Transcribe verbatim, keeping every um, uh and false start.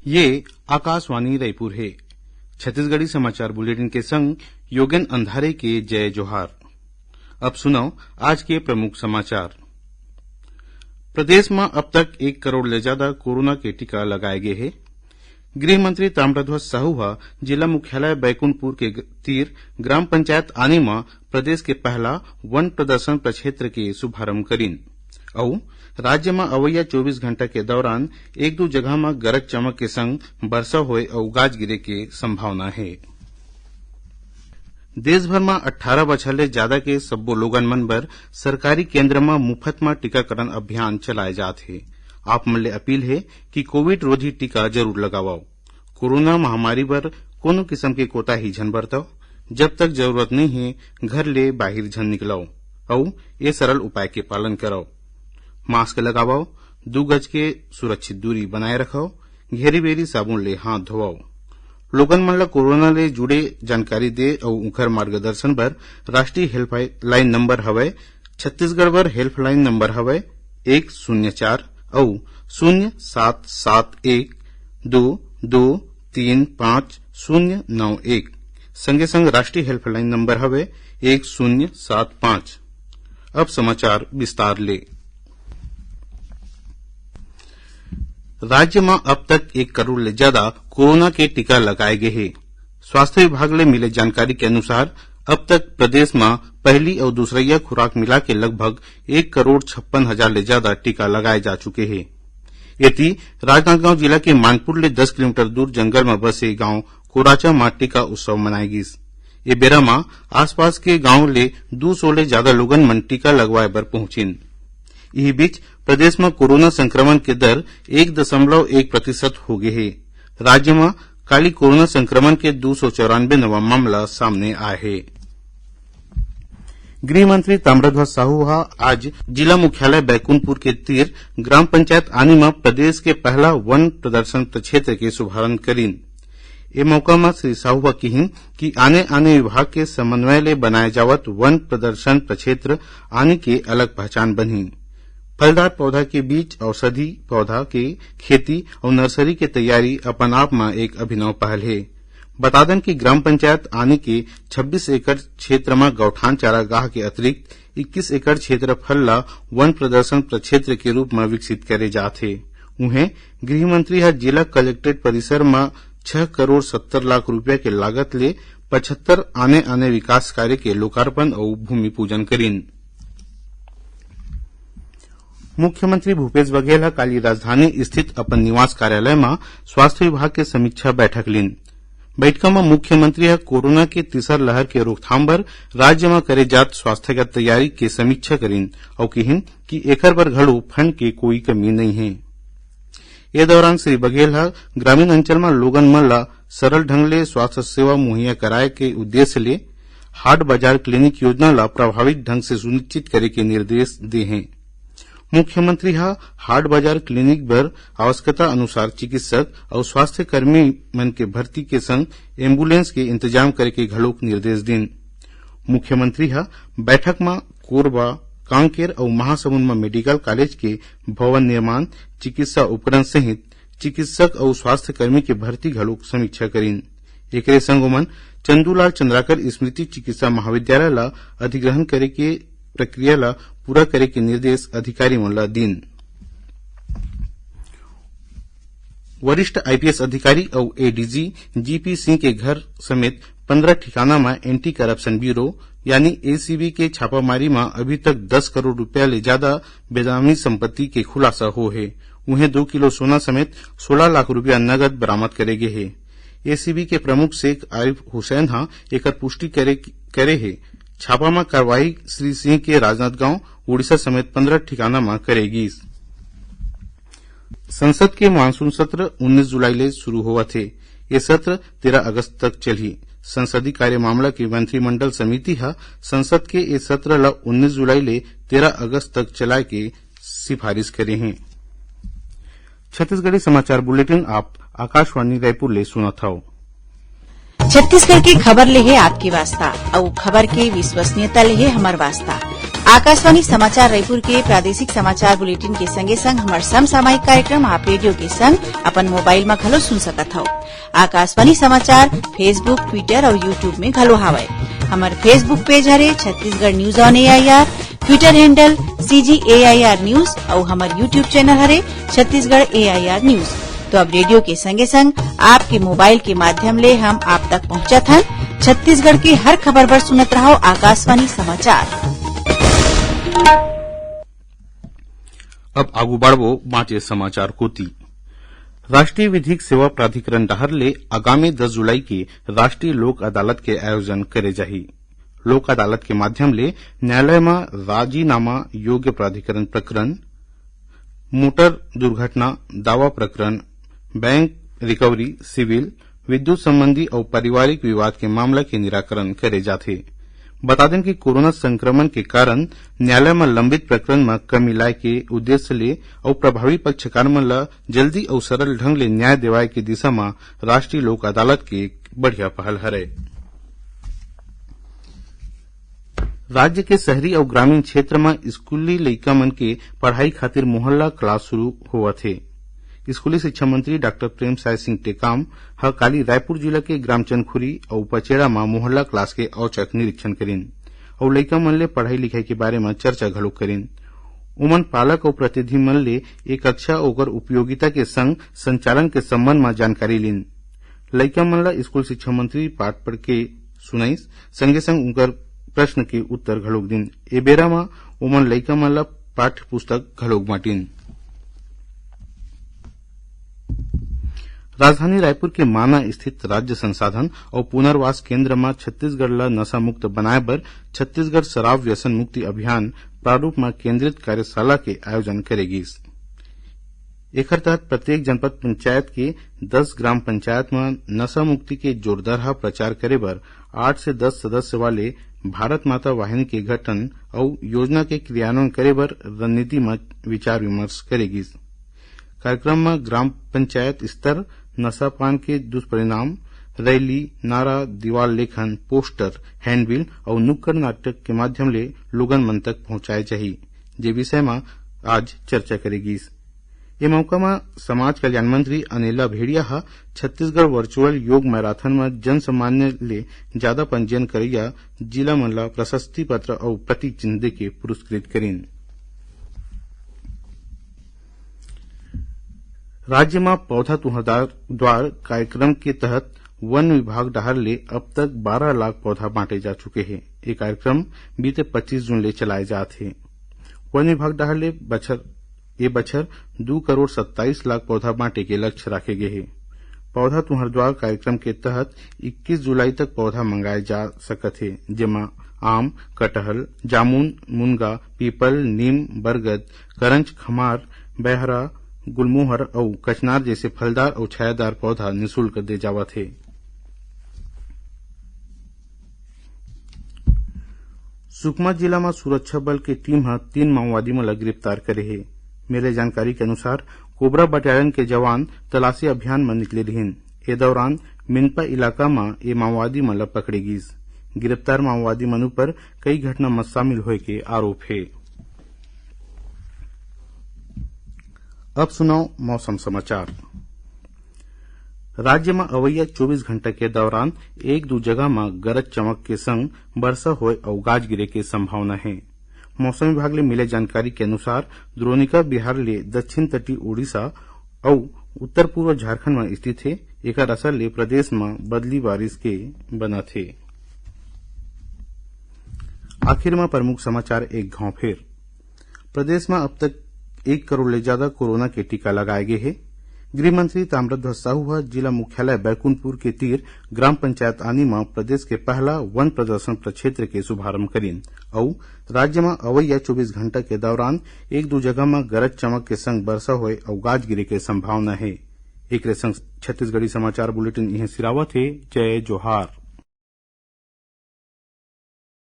ये आकाशवाणी रायपुर हे। छत्तीसगढ़ी समाचार बुलेटिन के संग योगेन अंधारे के जय जोहार। अब सुनव आज के प्रमुख समाचार। प्रदेश म अब तक एक करोड़ ले जादा कोरोना के टीका लगाए गे हे। गृह मंत्री ताम्रध्वज साहू ह जिला मुख्यालय बैकुंठपुर के ग-, तीर ग्राम पंचायत आनी म प्रदेश के पहला वन प्रदर्शन प्रक्षेत्र के शुभारंभ करिन। अउ राज्य म अवइया चौबीस घंटा के दौरान एक दू जगह म गरज चमक के संग बरसा होए अउ गाज गिरे के संभावना हे। देश भर म अट्ठारह बछर ले जादा के सब्बो लोगन मन बर सरकारी केंद्र म मुफ्त म टीकाकरण अभियान चलाए जात हे। आप मन ले अपील हे कि कोविड रोधी टीका जरूर लगावव। कोरोना महामारी बर कोनो किसम के कोताही झन बरतव। जब तक जरूरत नइ हे, घर ले बाहिर झन निकलव अउ ए सरल उपाय के पालन करव। मास्क लगावव, दू गज के सुरक्षित दूरी बनाए रखव, घेरी बेरी साबुन ले हाथ धोवव। लोगन मन ल कोरोना ले जुड़े जानकारी दे अउ उंखर मार्गदर्शन बर राष्ट्रीय हेल्पलाइन नंबर हवय। छत्तीसगढ़ बर हेल्पलाइन नंबर हवय एक शून्य चार अउ शून्य सात सात एक दो दो तीन पाँच शून्य नौ एक। संगे संग राष्ट्रीय हेल्पलाइन नंबर हवय एक शून्य सात पाँच। अब समाचार विस्तार ले। राज्य म अब तक एक करोड़ ले जादा कोरोना के टीका लगाए गे हे। स्वास्थ्य विभाग ले मिले जानकारी के अनुसार, अब तक प्रदेश म पहली अउ दूसरइया खुराक मिला के लगभग एक करोड़ छप्पन हजार ले जादा टीका लगाए जा चुके हे। एती राजनांदगांव जिला के मानपुर ले दस किलोमीटर दूर जंगल म बसे गांव कोराचा म टीका उत्सव मनाए गिस। ए बेरा म आसपास के गांव ले दू सौ ले जादा लोगन मन टीका लगवाए बर पहुंचिन। इही बीच प्रदेश म कोरोना संक्रमण के दर एक दशमलव एक प्रतिशत हो गे हे। राज्य म काली कोरोना संक्रमण के दू सौ चौरानबे नवा मामला सामने आए हे। गृह मंत्री ताम्रध्वज साहू ह आज जिला मुख्यालय बैकुंठपुर के तीर ग्राम पंचायत आनी म प्रदेश के पहला वन प्रदर्शन क्षेत्र के शुभारंभ करिन। ए मौका म श्री साहू ह किहिन कि आने-आने विभाग के समन्वय ले बनाए जावत वन प्रदर्शन प्रक्षेत्र आनी के अलग पहचान बनही। फलदार पौधा के बीच, औषधि पौधा के खेती अउ नर्सरी के तैयारी अपन आप म एक अभिनव पहल हे। बता दन कि ग्राम पंचायत आनी के छब्बीस एकड़ क्षेत्र म गौठान चारागाह के अतिरिक्त इक्कीस एकड़ क्षेत्रफल ल वन प्रदर्शन प्रक्षेत्र के रूप म विकसित करे जात हे। उहें, गृह मंत्री ह जिला कलेक्ट्रेट परिसर म छह करोड़ सत्तर लाख रुपया के लागत ले पचहत्तर आने-आने विकास कार्य के लोकार्पण अउ भूमि पूजन करिन। मुख्यमंत्री भूपेश बघेल ह काली राजधानी स्थित अपन निवास कार्यालय म स्वास्थ्य विभाग के समीक्षा बैठक लीन। बैठका म मुख्यमंत्री ह कोरोना के तीसर लहर के रोकथाम बर राज्य म करे जात स्वास्थ्यगत तैयारी के समीक्षा करिन अउ किहिन कि एखर बर घलो फंड के कोई कमी नइ हे। ए दौरान श्री बघेल ह ग्रामीण अंचल म लोगन मन ल सरल ढंग ले स्वास्थ्य सेवा मुहैया कराए के उद्देश्य ले हाट बाजार क्लिनिक योजना ल प्रभावी ढंग से सुनिश्चित करे के निर्देश दे हें। मुख्यमंत्री ह हाट बाजार क्लिनिक बर आवश्यकता अनुसार चिकित्सक अउ स्वास्थ्य कर्मी मन के भर्ती के संग एम्बुलेंस के इंतजाम करे के घलोक निर्देश दीन। मुख्यमंत्री ह बैठक म कोरबा, कांकेर अउ महासमुंद म मेडिकल कॉलेज के भवन निर्माण, चिकित्सा उपकरण सहित चिकित्सक अउ स्वास्थ्य कर्मी के भर्ती घलोक समीक्षा करिन। एकरे संग ओमन चंदूलाल चंद्राकर स्मृति चिकित्सा महाविद्यालय ल अधिग्रहण करे के प्रक्रिया ल पूरा करे के निर्देश अधिकारी मन ल दीन। वरिष्ठ आईपीएस अधिकारी अउ एडीजी जीपी सिंह के घर समेत पंद्रह ठिकाना म एंटी करप्शन ब्यूरो यानी एसीबी के छापामारी म अभी तक दस करोड़ रुपया ले जादा बेनामी संपत्ति के खुलासा हो हे। उहें, दो किलो सोना समेत सोलह लाख रुपया नगद बरामद करे गे हे। एसीबी के प्रमुख शेख आरिफ हुसैन ह एकर पुष्टि करे, करे हे। छापा म कार्रवाई श्री सिंह के राजनांदगांव, उड़ीसा समेत पंद्रह ठिकाना म करे गीस। संसद के मानसून सत्र उन्नीस जुलाई ले शुरू होवत हे। ये सत्र तेरह अगस्त तक चलही। संसदीय कार्य मामला के मंत्रिमंडल समिति ह संसद के ए सत्र ल उन्नीस जुलाई ले तेरह अगस्त तक चलाए के सिफारिश करे हे। छत्तीसगढ़ी समाचार बुलेटिन आप आकाशवाणी रायपुर ले सुनत हव। छत्तीसगढ़ के खबर ले हे आपके वास्ता, अउ खबर के विश्वसनीयता ले हे हमर वास्ता। आकाशवाणी समाचार रायपुर के प्रादेशिक समाचार बुलेटिन के संगे संग हमर समसामयिक कार्यक्रम आप रेडियो के संग अपन मोबाइल म घलो सुन सकत हव। आकाशवाणी समाचार Facebook, Twitter अउ YouTube में घलो हावय। हमर Facebook पेज हरे Chhattisgarh news on AIR, Twitter handle CG AIR news अउ हमर YouTube चैनल हरे छत्तीसगढ़ एआईआर न्यूज। तो अब रेडियो के संगे संग आपके मोबाइल के माध्यम ले हम आप तक पहुंचत हन। छत्तीसगढ़ के हर खबर बर सुनत रहव आकाशवाणी समाचार। अब आगू बढ़बो बांचे समाचार कोति। राष्ट्रीय विधिक सेवा प्राधिकरण डहार ले आगामी दस जुलाई के राष्ट्रीय लोक अदालत के आयोजन करे जाही। लोक अदालत के माध्यम ले न्यायालय म राजीनामा योग्य प्राधिकरण प्रकरण, मोटर दुर्घटना दावा प्रकरण, बैंक रिकवरी, सिविल, विद्युत संबंधी अउ पारिवारिक विवाद के मामला के निराकरण करे जाथे। बता देन कि कोरोना संक्रमण के कारण न्यायालय म लंबित प्रकरण म कमी लाए के उद्देश्य ले अउ प्रभावी पक्षकार मन ल जल्दी अउ सरल ढंग ले न्याय देवाए के दिशा म राष्ट्रीय लोक अदालत के एक बढ़िया पहल हरय। राज्य के शहरी अउ ग्रामीण क्षेत्र म स्कूली लइका मन के पढ़ाई खातिर मोहल्ला क्लास शुरू होवत हे। स्कूली शिक्षा मंत्री डॉक्टर प्रेमसाय सिंह टेकाम ह काली रायपुर जिला के ग्राम चनखुरी अउ पचेड़ा म मोहल्ला क्लास के औचक निरीक्षण करिन अउ लइका मन ले पढ़ाई लिखाई के बारे म चर्चा घलोक करिन। उमन पालक अउ प्रतिनिधि मन ले ए कक्षा, ओकर उपयोगिता के संग संचालन के संबंध म जानकारी लीन। लइका मन ल स्कूल शिक्षा मंत्री पाठ पढ़ के सुनाइस, संगे संग उनकर प्रश्न के उत्तर घलोक दिन। ए बेरा म ओमन लइका मन ल पाठ्य पुस्तक घलोक बांटिन। राजधानी रायपुर के माना स्थित राज्य संसाधन अउ पुनर्वास केंद्र म छत्तीसगढ़ ल नशा मुक्त बनाए बर छत्तीसगढ़ शराब व्यसन मुक्ति अभियान प्रारूप म केंद्रित कार्यशाला के आयोजन करे गिस। एखर तहत प्रत्येक जनपद पंचायत के दस ग्राम पंचायत म नशा मुक्ति के जोरदारहा प्रचार करे बर आठ से दस सदस्य वाले भारत माता वाहिनी के गठन अउ योजना के क्रियान्वयन करे बर रणनीति म विचार विमर्श करे गिस। कार्यक्रम म ग्राम पंचायत स्तर, नशा पान के दुष्परिणाम, रैली, नारा, दीवार लेखन, पोस्टर, हैंडबिल अउ नुक्कड़ नाटक के माध्यम ले लोगन मन तक पहुंचाए जाही, जे विषय म आज चर्चा करे गिस। ए मौका म समाज कल्याण मंत्री अनिला भेड़िया ह छत्तीसगढ़ वर्चुअल योग मैराथन म जन सामान्य ले जादा पंजीयन करइया जिला मन ल प्रशस्ति पत्र अउ प्रतीक चिन्ह देके पुरस्कृत करिन। राज्य म पौधा तुंहर द्वार कार्यक्रम के तहत वन विभाग डहार ले अब तक बारह लाख पौधा बांटे जा चुके हे। ये कार्यक्रम बीते पच्चीस जून ले चलाए जात हे। वन विभाग डहार ले बछर, ये बछर दू करोड़ सत्ताईस लाख पौधा बांटे के लक्ष्य राखे गे हे। पौधा तुंहर द्वार कार्यक्रम के तहत इक्कीस जुलाई तक पौधा मंगाए जा सकत हे, जेमा आम, कटहल, जामुन, मुनगा, पीपल, नीम, बरगद, करंज, खमार, बहरा, गुलमोहर अउ कचनार जैसे फलदार अउ छायादार पौधा निशुल्क दे जावत हे। सुकमा जिला म सुरक्षा बल के टीम ह तीन माओवादी मन ल गिरफ्तार करे हे। मिले जानकारी के अनुसार, कोबरा बटालियन के जवान तलाशी अभियान म निकले रिहिन। ए दौरान मिनपा इलाका म ए माओवादी मन ल पकड़े गिस। गिरफ्तार माओवादी मन ऊपर कई घटना म शामिल होए के आरोप हे। अब सुनव मौसम समाचार। राज्य म अवइया चौबीस घंटा के दौरान एक दू जगह म गरज चमक के संग बरसा होए अउ गाज गिरे के संभावना हे। मौसम विभाग ले मिले जानकारी के अनुसार, द्रोणिका बिहार ले दक्षिण तटीय उड़ीसा अउ उत्तर पूर्व झारखंड म स्थित हे। एकर असर ले प्रदेश म बदली बारिश के बनत हे। आखिर म प्रमुख समाचार एक घाव फेर। प्रदेश म अब तक एक करोड़ ले जादा कोरोना के टीका लगाए गे हे। गृह मंत्री ताम्रध्वज साहू ह जिला मुख्यालय बैकुंठपुर के तीर ग्राम पंचायत आनी म प्रदेश के पहला वन प्रदर्शन प्रक्षेत्र के शुभारंभ करिन अउ राज्य म अवइया चौबीस घंटा के दौरान एक दू जगह म गरज चमक के संग बरसा होए अउ गाज गिरे के संभावना हे। एकरे संग छत्तीसगढ़ी समाचार बुलेटिन इहें सिरावत हे। जय जोहार।